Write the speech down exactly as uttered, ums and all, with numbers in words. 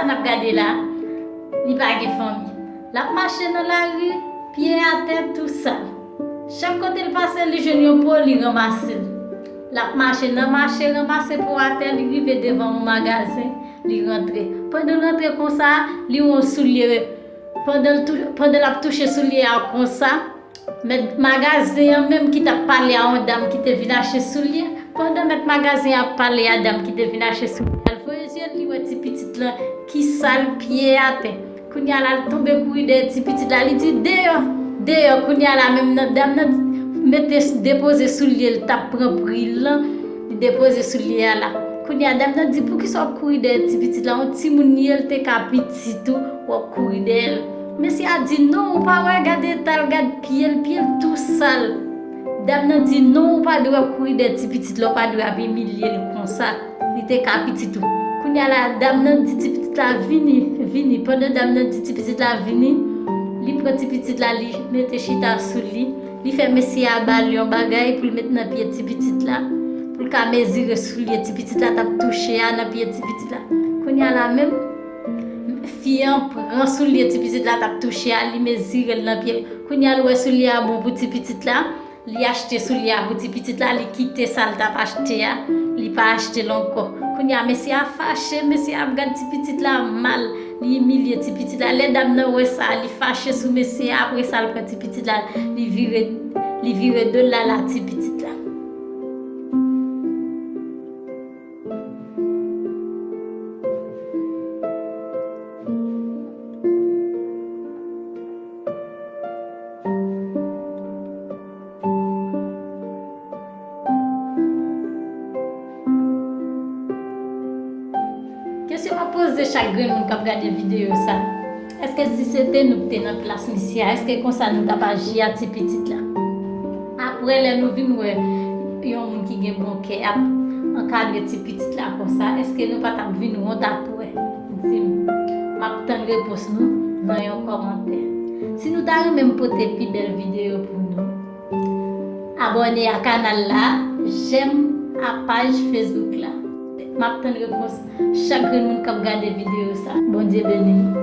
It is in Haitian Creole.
N ap gade la, li pa gen fanmi. L ap mache nan lari, pye atè, tou sal. Chak kote l pase, li jwenn yon po, li ranmase l. L ap mache nan mache, ranmase po atè, li rive devan yon magazen, li rantre. Pandan l rantre konsa, li wè yon soulye. Pandan l tou-, pandan l ap touche soulye a konsa, mèt magazen an menm ki t ap pale a yon dam ki te vin achte soulye, pandan mèt magazen an ap pale a dam ki te vin achte soulye a, l voye zye l, li wè ti pitit lan ki sal, pye atè. Kounye a la, l tonbe kouri dèyè ti pitit la, li di, "Deyò, deyò." Kounye a la, menm nan dam nan mete, depoze soulye l t ap pran pri l lan, li depoze soulye a la. Kounye a, dam nan di, "Poukisa w ap kouri dèyè ti pitit la? Yon timoun li ye, l te ka piti tou, w ap kouri dèyè l." Mesye a di, "Non, ou pa wè, gade eta l, gad pye l, pye l tou sal." Dam nan di, "Non, ou pa dwe ap kouri dèyè ti pitit la, ou pa dwe ap imilye l konsa. Li te ka piti tou." Kounye a la, dam nan di ti pitit la, "Vini, vini." Pandan dam nan di ti pitit la, "Vini," li pran ti pitit la, li mete chita sou li. Li fè mesye a ba l yon bagay pou l met nan pye ti pitit la, pou l ka mezire soulye ti pitit la t ap touche a nan pye ti pitit la. Kounye a la menm, fi an pran soulye ti pitit la t ap touche a, li mezire l nan pye. Kounye a l wè soulye a bon pou ti pitit la, li achte soulye a pou ti pitit la, li kite sa l t ap achte a, li pa achte l ankò. Kounye a mesye a fache, mesye a ap gad ti pitit la mal, li imilye ti pitit la. Lè dam nan wè sa, li fache sou mesye a, apre sa l pran ti pitit la, li vire, li vire do l, l al a ti pitit la. Kesyon m ap poze chak grenn moun k ap gade videyo sa, èske si se te nou k te nan plas misye a, èske konsa nou t ap aji a ti pitit la? Apre, lè nou vin wè yon moun ki gen bon kè ap ankadre ti pitit la konsa, èske nou pa t ap vin wont apre? Di m. M ap tann repons nou nan yon kòmantè. Si nou ta renmen m pote pi bèl videyo pou nou, abòne a kanal la, jèm a paj Facebook la. M ap tann repons chak grenn moun k ap gade videyo sa. Bondye beni nou.